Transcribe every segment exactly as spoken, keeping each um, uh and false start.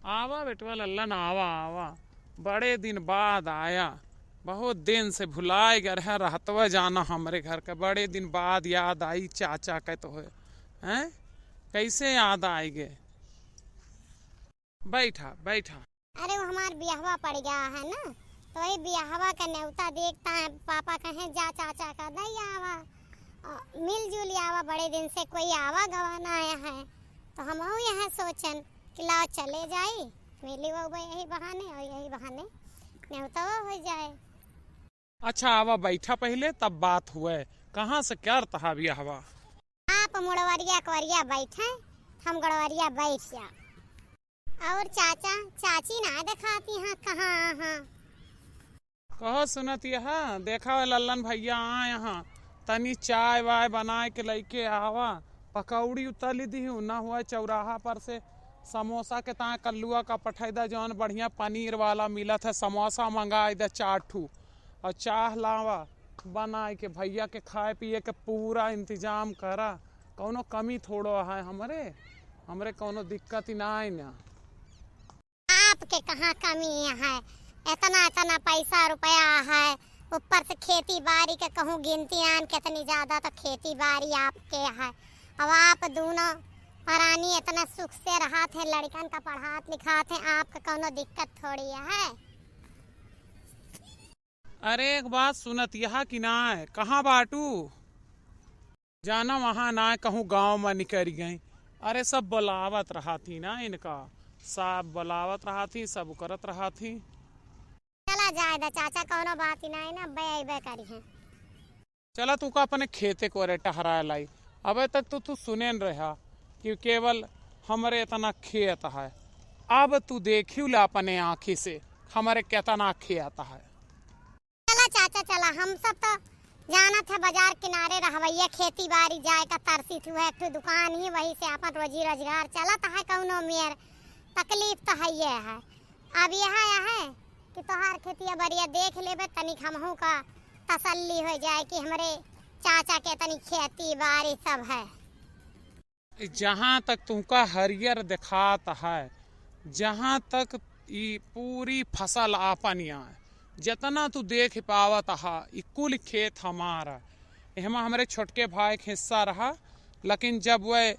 आवा बेटवा लल्लन, आवा, आवा। बड़े दिन बाद आया। बहुत दिन से भुलाए गए रहे, रहतवा जाना हमरे घर के। बड़े दिन बाद याद आई चाचा के तो है। हैं? कैसे याद आई गे? बैठा, बैठा। अरे, वो हमार बियाहवा पड़ गया है ना, तो वही बियाहवा का न्योता देखता है। पापा कहे, "जा चाचा का दई आवा, अ, मिलजुल आवा, बड़े दिन से कोई आवा गवा ना आया है।" तो हम यह सोचन कि लाओ चले जाई, मिली वो यही बहाने और यही बहाने न्योता हो जाए। अच्छा, आवा बैठा पहिले, तब बात हुए। कहाँ से करत हा बियाहवा? आप मुड़वरिया कोरिया बैठे, हम गड़वरिया बैठ जा। और चाचा, चाची ना देखाती हैं, कहाँ हैं? कहो सुनत यह, देखा लल्लन भैया आए हैं, तनी चाय वाय बनाए के लइके आवा, पकौड़ी उतली दी, ना हुआ चौराहा पर से समोसा के ताए कल्लुआ का पठाई दा, जौन बढ़िया पनीर वाला मिलत है, समोसा मंगाई दा चार ठू, और चाह लावा बनाए के, भैया के खाए पिए के पूरा इंतजाम करा। कौनो कमी थोड़ो है हमरे, हमरे कौनो दिक्कत ही ना है ना। आपके कहाँ कमी है? इतना, इतना पैसा रुपया है, ऊपर से खेती बाड़ी के कहूँ गिनती आन कितनी ज्यादा, तो खेती बाड़ी आपके है। अब आप दोनों परानी इतना सुख से रहत हैं, लड़कन का पढ़ात लिखात हैं, आपका कौनो दिक्कत थोड़ी है। अरे, एक बात सुनत यहा कि ना, कहाँ बाटू? जाना वहाँ ना, कहूँ गाँव में निकल गई। अरे, सब बुलावत रहती ना इनका, सब बुलावत रहती, सब करत रहती। चला जाए दा चाचा, कौनो बात ही ना है ना, अब्बे अइबे करी हैं। चला तू का अपने खेते को रे टहरा लाई। अबे तक तो तू सुने न रहा कि केवल हमरे इतना खेत है, अब तू देखियो ला अपने आँखी से हमरे कितना खेत है। चला चाचा चला, हम सब तो जानत है बाजार किनारे रहवैया, खेती बाड़ी जाए का तरसी थी, वह एक ठो दुकान ही, वही से अपन रोजी रोजगार चलत है, कौनो मेर तकलीफ तो है ये है। अब यह है कि तोहार खेतिया बरिया देख लेबे, तनिक हमहू का तसल्ली हो जाए कि हमरे चाचा के तनी खेती बाड़ी सब है। जहाँ तक तुमका हरियर देखात है, जहाँ तक ई पूरी फसल आपन यहाँ, जितना तू देख पावत हा, ई कुल खेत हमार है। एहमा हमरे छोटके भाई के हिस्सा रहा, लेकिन जब वह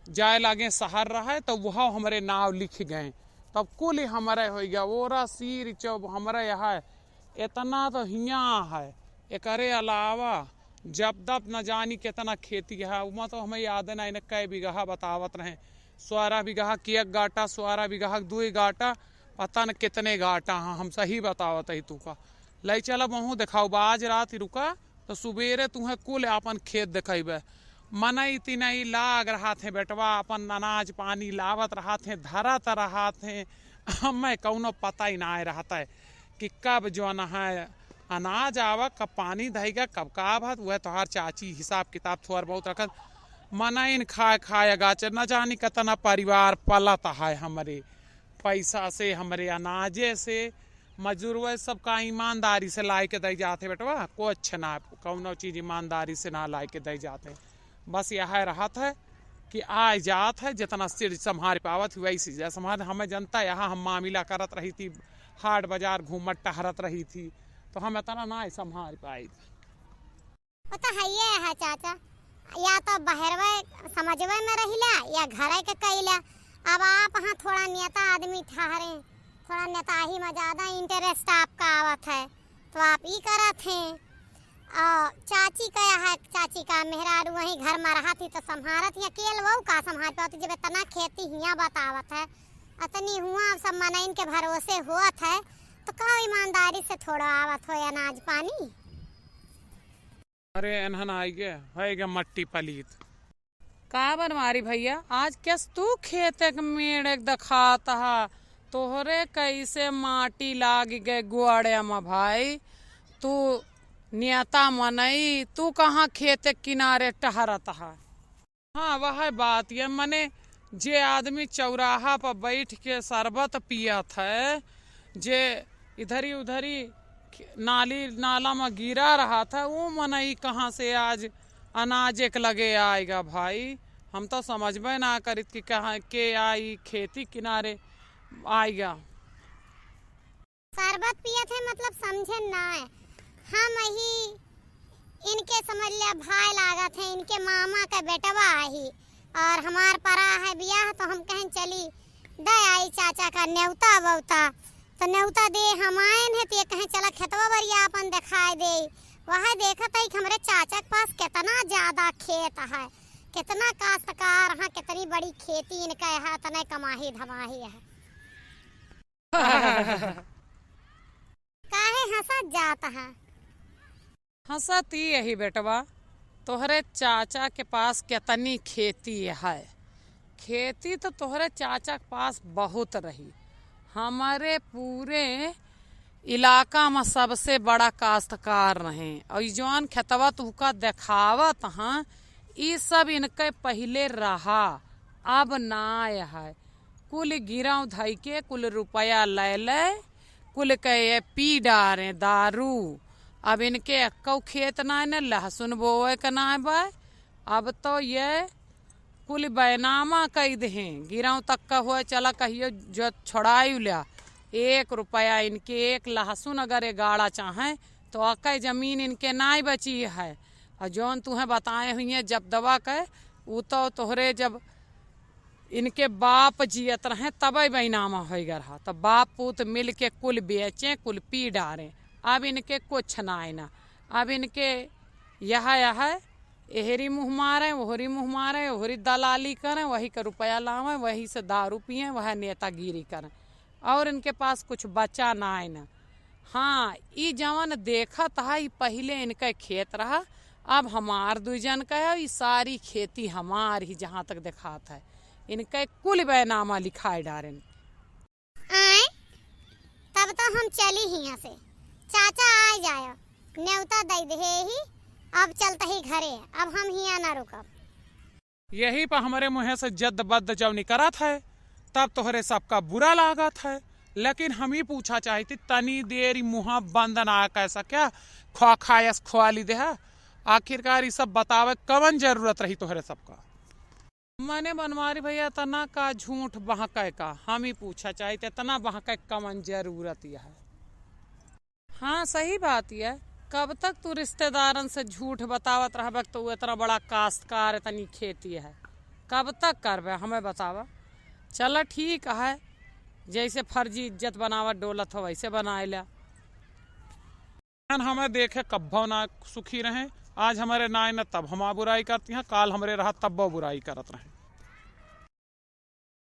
जाए लागे शहर रहे, तो वह हमरे नाव लिख गए, तब कुल हमरे हो गया। ओरा सीर चौब हमरे यहाँ, इतना तो हियाँ है। एकरे अलावा जब तब न जानी कितना खेती है, उमा तो हमें याद ना, इन्हें कै बीघा बतावत रहे, सोरह बीघा के एक गाटा, सोरह बीघा के दुई गाटा, पता न कितने गाटा हाँ, हम सही बतावत ही तू का। लई चला महू देखाऊ बा, आज रात रुका, तो सुबेरे तुहें कुल आपन खेत देखइबे। मनई तिनई लाग रहत हैं बेटवा, अपन अनाज पानी लावत रहत हैं, धरत रहत हैं, हमें कौनो पता ही ना रहत है कि कब जौन है अनाज आवा, कब पानी धइगा, कब का बात। वह तोहार चाची हिसाब किताब थोड़ बहुत रखत, मनइन खाए खाए गाचे, न जानी कितना परिवार पलत है हमरे। पैसा से, हमरे अनाजे से, मजूरवे सब का ईमानदारी से लाए के दे जाते बेटवा, कुछ ना, कौनो चीज ईमानदारी से ना लाए के दे जाते। बस यह रहत है कि आए जात है, जितना सिर संभाल पावत हुआ इसी से संभाल। हमें जनता यहाँ हम मामला करत रही थी, हाट बाजार घूमत टहरत रही थी, तो हम इतना ना संभाल पाई। वो तो हइये है चाचा, या तो बहरवे समझवे में रहिला या घरे के कइला। अब आप हाँ थोड़ा नेता आदमी ठहरे, थोड़ा नेताही में ज्यादा इंटरेस्ट आपका आवत है, तो आप ई करत हैं। और चाची का है, चाची का मेहरारू वहीं घर में रहत ही तो संभारत ही, अकेल वो का संभार पावत, जब इतना खेती हियाँ बतावत है, अतनी हुआ सब मनइन के भरोसे होत है, तो का ईमानदारी से थोड़ा आवत हो अनाज पानी? अरे एनहन आइगे, होइगे मट्टी पलीत। का बनवारी भइया, आज कस तू खेते के मेड़ एक दखात हा? तोहरे कैसे माटी लाग गए गोड़े में भाई? तू नेता मनई, तू कहाँ खेते के किनारे टहरत हा? हाँ, वह बात ये, मने जे आदमी चौराहा पर बैठ के शरबत पियत है, जे इधरी उधरी नाली नाला में गिरा रहत है, वो मनई कहाँ से आज अनाज एक लगे आएगा भाई? हम तो समझबे ना करित कि कहाँ के आई खेती किनारे आइगा। शरबत पियत है, मतलब समझे ना है। हम यही इनके समझ लिया भाई लागत है, इनके मामा का बेटवा आही और हमार परा है बियाह, तो हम कहें चली दे आई चाचा का नेवता बौता। तो नेवता दे हम आएन है, तो ये कहें चला खेतवा बरिया अपन देखाए दे। वह देखत है कि हमरे चाचा के पास कितना ज्यादा खेत है, कितना काश्तकार है, कितनी बड़ी खेती इनका है, इतने कमाही धमाही है। काहे हंसत जात है? हंसत ई यही बेटवा, तोहरे चाचा के पास कितनी खेती है। खेती तो तोहरे चाचा के पास बहुत रही। हमारे पूरे इलाका में सबसे बड़ा काश्तकार रहे। और ई जौन खेतवा तुहका देखावत हाँ, ई सब इनके पहिले रहा, अब नाय है। कुल गिरौं धई के कुल रुपया ले ले, कुल के ये पी डारे दारू। अब इनके एक्कौ खेत नाय न, लहसुन बोवे के नाय बा। अब तो ये कुल बैनामा कई देहें, गिरौं तक का हुआ चला कहियो जो छोड़ाई ल्या। एक रुपया इनके एक लहसुन अगर ये गाड़ा चाहें तो अकई जमीन इनके नाय बची है। और जौन तुहें बताए हुई है जब दवा के, उ तो तोहरे जब इनके बाप जियत रहे तबे बैनामा होइगा रहा, तब बाप पूत मिल के कुल बेचें, कुल पी डारें। अब इनके कुछ नाय ना, अब इनके यह, यह एहरी मुँह मारें, ओहरी मुँह मारें, ओहरी दलाली करें, वही के रुपया लावें, वही से दारू पिएं, वह नेतागिरी करें, और इनके पास कुछ बचा नाय ना। हाँ, ई जवन देखत है, ई पहिले इनके खेत रहा, अब हमार दुई जन का है, ई सारी खेती हमार ही, जहाँ तक देखात है। इनके कुल बैनामा लिखाए डारेन। आए, तब तो हम चली हियाँ से। चाचा आए जायो, नेवता दई देहे ही, अब चलत ही घरे, अब हम हियाँ ना रुकब। यही पर हमरे मुँहे से जद्द बद्द जब निकरत है, तब तोहरे सबका बुरा लागत है। लेकिन हम ही पूछा चाहित, तनी देर ई मुँहा बंद ना कै सक्या, ख्वा खायस ख्वाली देहा। आखिरकार ई सब बतावे कवन जरूरत रही तोहरे सबका? मने बनवारी भैया, इतना का झूठ बहकै का? हम ही पूछा चाहित, इतना बहकै कवन जरूरत यह है? हाँ, सही बात ये। कब तक तू रिश्तेदारन से झूठ बतावत रहबे कि तू इतना बड़ा काश्तकार, इतनी खेती है, कब तक करबे, हमें बतावा। चला ठीक है, जैसे फर्जी इज्जत बनावत डोलत हो, वैसे बनाए ल्या। हमें देखे कब्बो ना सुखी रहे, आज हमरे नाय न तब हमार बुराई करती हैं, काल हमरे रहा तब्बो बुराई करत रहे।